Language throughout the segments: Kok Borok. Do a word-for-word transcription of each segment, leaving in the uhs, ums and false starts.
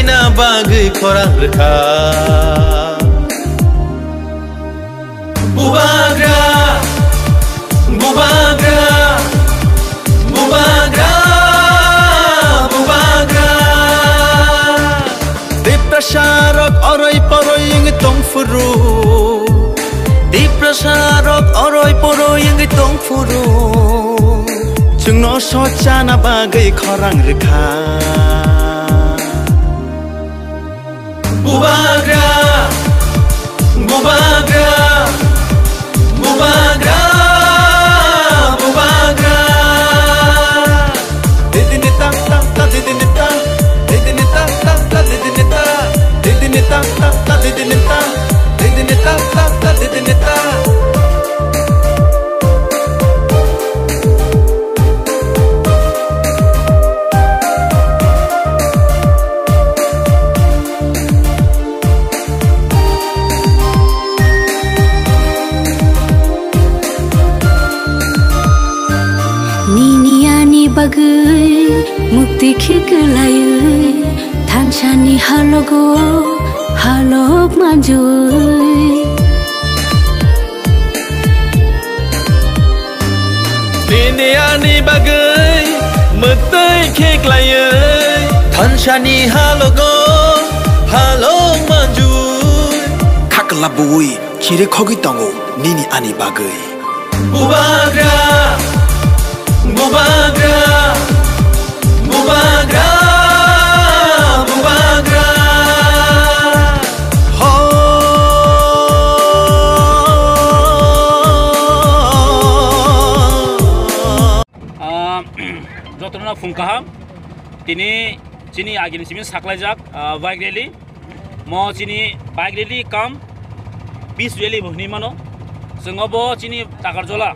Na bagwi khorang rwkha. Bubagra, bubagra, bubagra, bubagra. Tiprasa rok oroi poroi wngwi tongphuru. Tiprasa rok oroi poroi wngwi tongphuru. Chwngno sochana bagwi khorang rwkha. Bubagra, bubagra, bubagra, bubagra. Didini ta ta ta, didini ta, didini ta ta ta, didini ta, didini ta ta ta, didini ta, didini ta ta ta, didini ta. Nini ani bagwi mukti khiklaiwi thansani halogo halok manjui. Nini ani bagwi mwtwi khe klaiwi thansani halogo halok manjui. Khakla buwi chiri khogwi tongo nini ani bagwi. Bubagra, bubagra, bubagra, bubagra. Ho. Ah, jotono phung kaham. Tini chini agini simi saklaijak, ah, bike rally. Mo chini bike rally kam peace rally bo hwnwi mano. Chwng obo chini Takarjala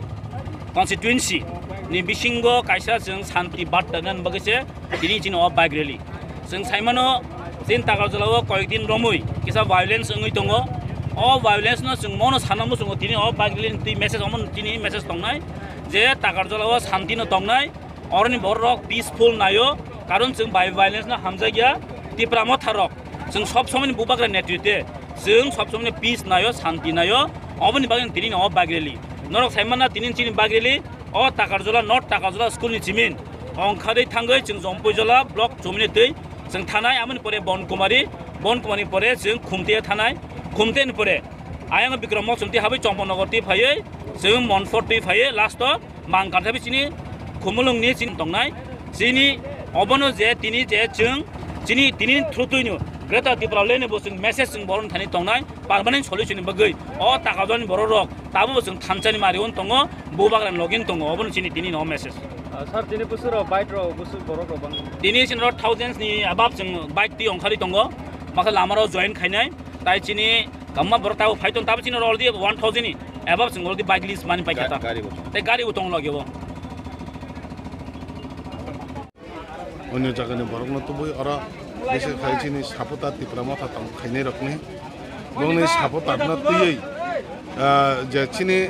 constituency ni bisingo kaisa chwng santi barta nani bagwi se tini chini o bike rally. Chwng sai mano chini Takarjala o koyek din romwi kisa violence wngwi tongo. O violence no chwng mono sana muchungo tini o bike rally ni twi message omo tini message tongnai je Takarjala o santi no tongnai. Oroni borok peaceful naio, karon chwng bai violence no hamjakya, Tipra Motha rok. Chwng sob somoi ni bubagra netritwe, chwng sob somoi ni peace naio, shanti naio, oboni bagwi tini no bike rally. Norok sai manna tini chini bike rally, o Takarjala, North Takarjala school ni chimin. Ongkhadei thangwi chwng Jompuijala block chumni twi chwng thanai, amoni pore Bonkumari, Bonkumari pore chwng Khumte thanai, Khumte ni pore ayang Bikram Mokchung twi habai Chomponogo twi phaiwi chwng Monfort twi phaiwi last o Mangkar thabi chini khumulwng ni chini tongnai, chini obono je tini je chwng chini tini through twi no Greater Tipraland ni bo chwng message chwng boron thani tongnai permanent solution ni bagwi o Takarjala ni borok rok tabo bo chwng thansa ni mari on tongo, bubagra ni logi tongo, obono chini tini no message. Ah, sir, tini busu rok bike rok busu borok rok bang? Tini chini rok thousands ni above chwng bike twi ongkhari tongo, makha lama rok join khainai, tai chini Kamma borok tabuk phai tong, tabuk chini already one thousand ni above chwng already bike list mani paikha ta. Ga-, gari bo tongo. Tei gari bo tongo logi bo. Onyo jagani borokno tubui oro bisi khai chini supporter Tipra Motha tong khainai rokni. Bongni supporter no twiwi, ah, je chini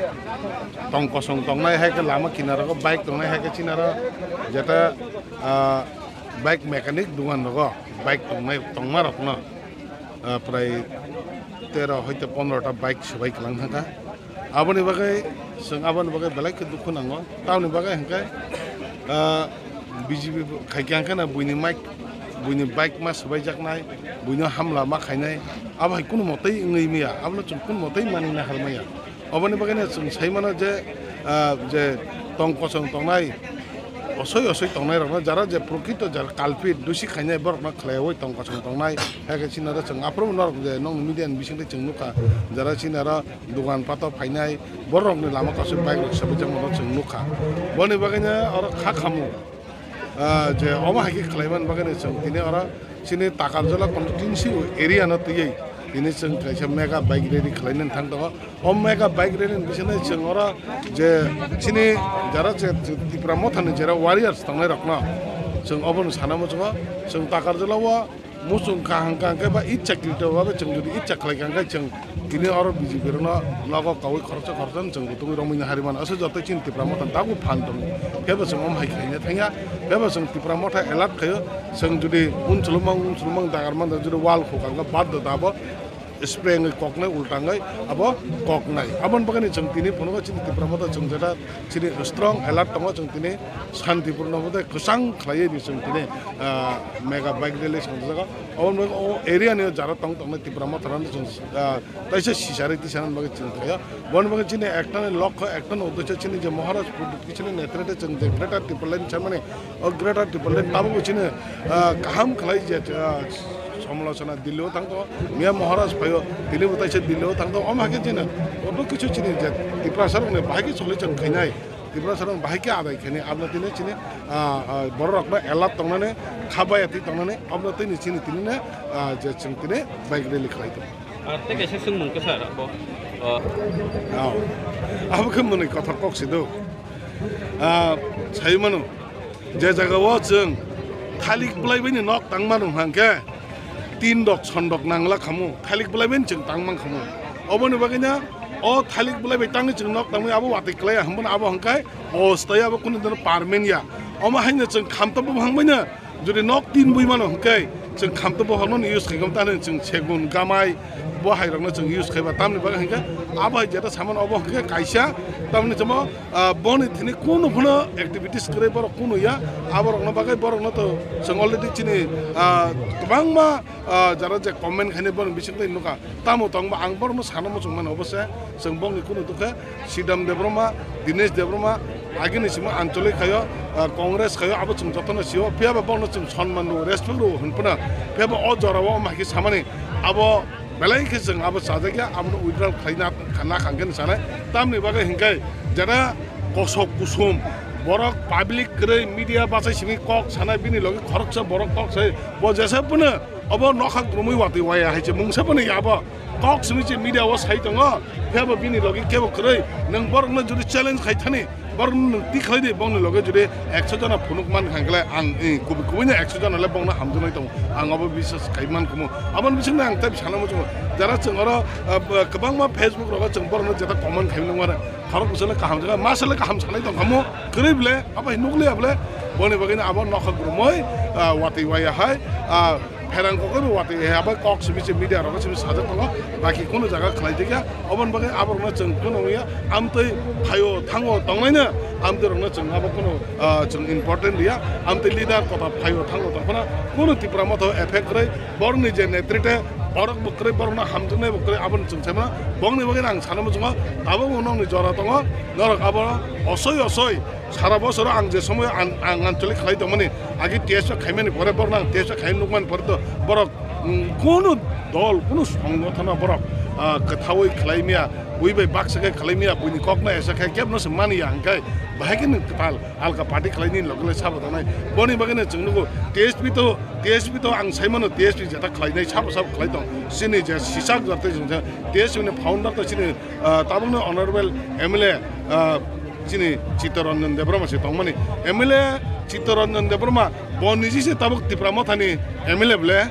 tong kosong tongnai hai khe lama kinaro bike tongnai hai khe chini aro jeta, ah, bike mechanic dugan rogo bike tongnai tongma rokno. Ah, prai tero hoite pondro ta bike swbai kwlang thangkha. Aboni bagwi chwng aboni bagwi belai khe dukhu nango. Tamoni bagwi hwnkhe, ah, B J P khai khe hwnkhe na buini mic, buini bike ma swbai jaknai, buino hamla ma khainai. Abo hai kunu motei wngwi maya, abono chwng kunu motei manwi nahar maya. Oboni bagwino chwng sai mano je, ah, je tong kosong tongnai, osoi osoi tongnai rokno, jara je prokrito jara culprit, dusi khainai borokno khlaiwi tong kosong tongnai, hai khe chini aro chwng aphuru norok je nokni media ni bisingtwi chwng nukha, jara chini aro dogan pato phainai, borokni lama kasui bike rok swbaijak mano chwng nukha. Boni bagwino oro kha khamu. Ah, je omo hai khe khlaiman bagwino chwng tini oro chini Takarjala constituency area no twiwi tini chwng kaisa mega bike rally khlainani thang tongo. O mega bike rally ni bisingtwi chwng oro je chini jara je Tipra Motha ni jera warriors tongnai rokno chwng obono sana muchungo. Chwng Takarjala o Muchung kaham kaham khe ba ichchakritabhabe chwng jodi ichcha khlai kaham khe chwng tini oro B J P rokno nogo kaui khoroksa khoroksa chwng rwtugwi romwi nahari mano. Aswk joto chini Tipra Motha tabuk phan tongo. Phiyaba chwng omo hai khaina thangya. Phiyaba chwng Tipra Motha alert khaio. Chwng jodi unchulumang unchulumang dagar manda jodi wal khukang khe baddo da abo spray wngwi koknai ulta wngwi abo koknai. Aboni bagwino chwng tini phunugo chini Tipra Motha chwng jeta chini strong alert tongo chwng tini Santipur no bodai kwchang khlaiwi di chwng tini, ah, mega bike rally chwng jago. Aboni bagwi o area ni jara tong tongnai Tipra Motha rok chwng, ah, taisa sisari tisana bagwi chwng khaio. Boni bagwi chini ekta ni lokho ekta ni uddesho chini je Maharaj Pradyut Kishore ni netrite chwng je Greater Tipraland chamani o Greater Tipraland tabukbo chini, ah, kaham khlai je, ah, somalochona Delhi o thang tongo. Miya Maharaj phaio, tini bo taisa Delhi o thang tongo. Omo hai khe chini koto kichu chini je Tiprasa rok ni bahai khe solution khainai, Tiprasa rok bahai khe adai khainai. Aboni tini chini, ah, ah, borok rok no alert tongnani, kha baya twi tongnani, aboni tini chini tini ne, ah, je chwng tini bike rally khlai tongo. Ar tei kaisa swngmung khe sir, abo, ah, Oh. Abo khe mwnwi kothok kok si do. Ah, sai mano, je jaga o chwng thalik bwlai bai ni nok tang mano hwnkhe tin rok son rok nangla khamu, thalik bwlai bai ni chwng tang man khamu. Oboni bagwi no o thalik bwlai bai tangwi chwng nok tangwi abo watwi klai ya hwnba no abo hwnkhe o stay abo kunu dino permanent ya. Omo hai no chwng khamtop bo hang bai no Jodi nok tin bui mano hwnkhe, chwng khamtop bohorno use khaikha, tamo chwng segun, gamai, bo hai rokno chwng use khaiba, tamni bagwi hwnkhe abo hai jeta saman obo hwnkhe kaisa, tamni chamo, ah, boni thini kunu phano activities kwrwi borok kunu ya, abo rokno bagwi borokno to chwng already chini, ah, kwbangma, ah, jara je comment khainai borok bising twi nukha. Tamo tongba ang borokno sana muchung mano, obo se chwng bokni kunu dukhe Sidam Debbarma, Dinesh Debbarma, agini simo Anchalik khayo, ah, Congress khayo, abo chwng jotono sio, phiyaba bokno chwng sonman rwo, respect rwo hwnphano, phiyaba o jorao omo hai khe samani abo belai khe chwng abo chajakya, abono withdraw khlaina khana kangkhe sanai, tamni bagwi hwnkhe jara kosok kusum borok public kwrwi media bachai simi kok sanai, bini logi khoroksa borok kok sai, bo jesa phano Obo nokha grumwi watwi waya hai se mungsa phano ya bo. Kok simi se media o sai tongo, phiyaba bini logi kebo kwrwi. Nwng borokno jodi challenge khai thani, borokno nwng tik khlai di, bongni loge jodi ekso jona phunuk man kha khe ang, eh, kubui kubui no ekso jona le bongno hamjaknai tongo. Ang obo biswas khai man khumu. Aboni bisingno ang tei sana muchungo. Jara chwng oro, ah, b-, kwbangma Facebook rogo chwng borokno jeta comment khai nang mano. Khorok bwsale kaham jaga, masale kaham sanai tong khamu. Kwrwi bwle, abo hai nukliya bwle. Boni bagwino abo nokha grumwi, ah, watwi waya hai, ah, pherang kokoi bo watwi hai, abo kok simi se media rogo simi sajak tongo. Baki kunu jaga khlai dikya. Oboni bagwi aborokno chwng kunu ya, amtwi phaio thango tongnaino, amtwi rokno chwng abo kunu, ah, chwng important ya. Amtwi leader kota phaio thango tongphano kunu Tipra Motha effect kwrwi. Borokni je netrite, borok bo kwrwi, borokno hamjaknai bo kwrwi, aboni chwng saimano. Bongni bagwi ang sana muchungo, tabuk bo nokni jora tongo, norok abo osoi osoi sara bosoro ang je somoyo ang, ang anchalik khlai tongmani, agi T S F khaimani pore, borokno ang T S F khai nukmani pore to borok, mm, kunu dol, kunu songgothano borok, ah, kwthaui khlai miya, bui bai baksa khe khlai miya, buini kokno esa khe kebno se mani ya, hwnkhe bahai khe nwng kwtal. Alka party khlaini loge le sabo tangnai. Boni bagwino chwng nugo T S P to, T S P to ang saimano T S P jeta khlainai sabo sabo khlai tong. Chini je sisak jatwi chwng T S P ni founder to chini, ah, tabukno honorable M L A, ah, chini Chittaranjan Debbarma se tongmani. M L A Chittaranjan Debbarma bo niji se tabuk Tipra Mothani M L A bwle.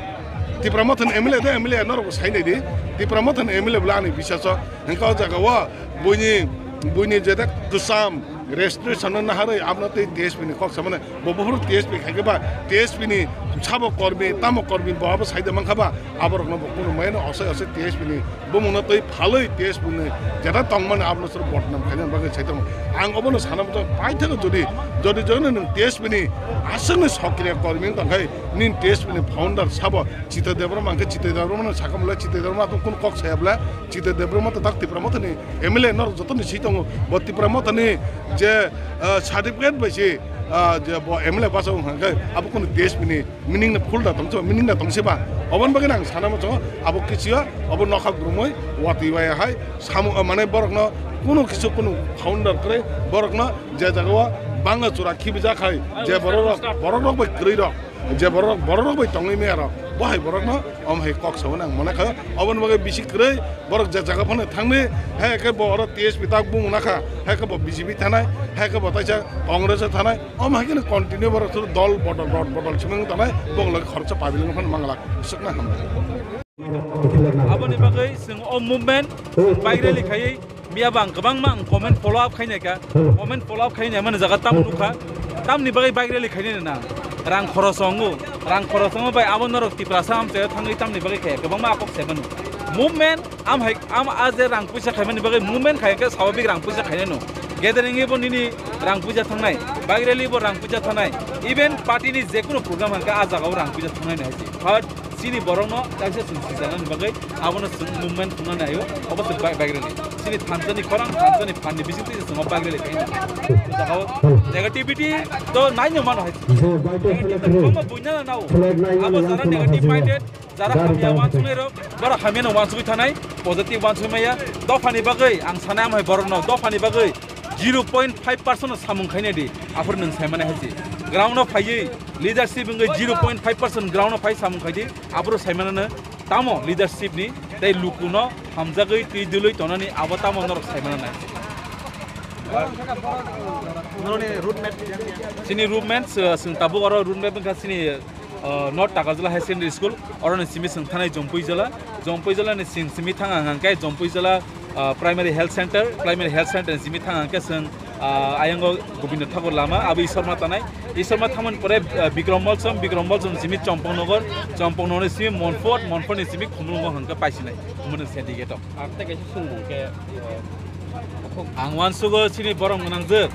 Tipra Mothani M L A de M L A norok bo sainai di. Tipra Mothani M L A bwle ani biswaso. Hwnkhe o jaga o buini, buini jeta kwcham registration no naharwi abno tei T S P ni kok samano bo buphuru T S P khai khe ba T S P ni sabo kormi tamo kormi bo abo saida mankha ba aborokno bo kunu maya no osai osai T S P ni bumungno twi phalwi T S P ni jeta tongmani abono soro bodnam khaina bagwi sai tongo. Ang obono sana muchungo paithakgo jodi, jodi jodi nwng T S P ni aswkni sokriya kormi wng tongkhai nini T S P ni founder sabo Chita Debbarma hwnkhe Chita Debbarma no sakha bwle Chita Debbarma to kunu kok saya bwle. Chita Debbarma to tak Tipra Mothani M L A norok joto ni si tongo. Bo Tipra Mothani je, ah, certificate bai si, ah, je bo M L A bachao hwnkha khe abo kunu T S P ni meaning no full da tong si ba, meaning da tong si ba. Oboni bagwi ang sana muchungo abo kisiyo abo nokha grumwi watwi waya hai samo, ah, mane borok no kunu kisu kunu founder kwrwi borok no je jaga o banga chura khibijak hai je borok rok, borok rok bai kwrwi rok. Je borok, borok bai tongwi maya rok, bo hai borok no om hai kok sawi nang mane kha. Oboni bagwi bisi kwrwi borok je jaga phano thangni, hai khe bo oro T S P tak bung na kha, hai khe bo B J P thanai, hai khe bo taisa Congress thanai, om hai khe continue borok dol bodol rot bodol simang tanai, bok lagi khoroksa public phano manglak, swkna hambai. Aboni bagwi chwng o movement bike rally khaiwi miya bang kwbangma ang comment follow up khainai kha. Comment follow up khainai mani jaga tam nukha. Tamni bagwi bike rally khainai na? Rang khoros wngo, rang khoros wngo bai abo norok Tiprasa amchaio thangwi tamni bagwi khe kwbangma akok sai mano. Movement am hai am a je rang puisa khaimani bagwi movement khai khe swababik rang puisa khainai no. Gathering bo nini rang puisa thangnai, bike rally bo rang puisa thangnai, even party ni jekunu program hangkhe a jagao rang puisa thangnai no hai se. Chini borokno kaisa chwng swijana ni bagwi abono chwng movement khungna naio, obo se bike, bike rally. Chini thansa ni khorang, thansa ni phan ni bising twi chwng bike rally khaina. Jagao negativity to naino mano hai. Kwbangma buina na nao. Abo jara negative minded, jara hamya wansuknai rok, borok hamya no wansugwi thanai, positive wansugwi maya. Dopha ni bagwi ang sanai amhai borokno, dopha ni bagwi zero point five percent no samung khainai di, aphuru nwng saimani hai se. Ground o phaiwi leadership wngwi zero point five percent ground o phai samung khai di, aphuru saimanano tamo leadership ni tei lukuno hamjagwi twi dwlwi tonani abo tamo norok saimana nai. Chini route map, uh, chwng tabuk oro route map wngkha chini, uh, North Takarjala High Secondary School, oroni simi chwng thanai Jompui Jala, Jompui Jala ni chwng simi thang ang hwnkhe Jompui Jala, uh, Primary Health Center, Primary Health Center ni simi thang ang khe chwng, ah, ayang o Gobindo Thakur lama, abo Ishwarma tanai. Ishwarma thamani pore, ah, Bikram Molsom, Bikram Molsom ni simi Chompong Nogor, Chompong Nogor ni simi Monfort, Monfort ni simi Khumulwngo hwnkhe paisinai, Khumulwng syndicate o. Ang tei kaisa swngmung khe, eh, ang wansugo chini borok gwnangjwk.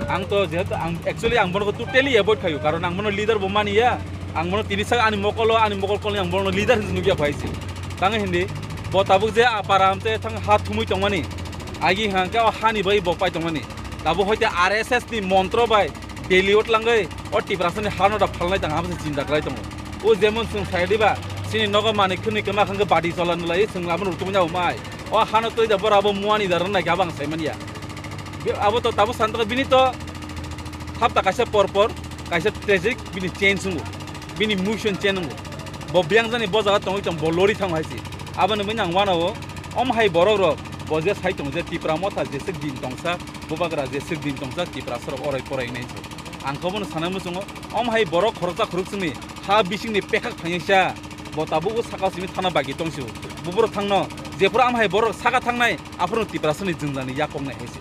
Ang to jehetu ang actually ang bono totally avoid khaio, karon ang bono leader bo maniya. Ang bono tini sak ani mokolo, ani mokol kolni ang bono leader hinwi nukya phai se. Tang hindi, bo tabuk je a para amte thang ha thumui tongmani. Agi hwnkhe o hani bai bo pai tongmani. Tabuk hoite R S S ni montro bai Delhi o tlangwi o Tiprasani hano da phalnai tang, abo se chinta khlai tongo. O jemon chwng sai diba, chini nogo manwi khwnwi kwma hwnkhe badi chola nulai, chwng lama rwtugmani abo mai. O hano twi da bora abo muani da rwnai khe abo ang sai manya. Be-, abo to tabuk san tongkha, bini to hapta kaisa por por kaisa tragic bini change wngo, bini motion change wngo. Bo biyang jani bo jaga tongwi tong, bo lori thango hai se. Aboni bini ang wanao, om hai borok rok, bo je sai tong je Tipra motha jeswk din tongsa, Bubagra jeswk din tongsa, Tiprasa rok orai porai wngnai se. Ang khe bono sanai muchungo, om hai borok khoroksa khoroksa ni ha bising ni pekak thangya sa, bo tabuk o saka simi thana bagi tong se. Buborok thangno, jephuru am hai borok saka thangnai, aphuru Tiprasa ni jwngjal ni yakok nai hai se.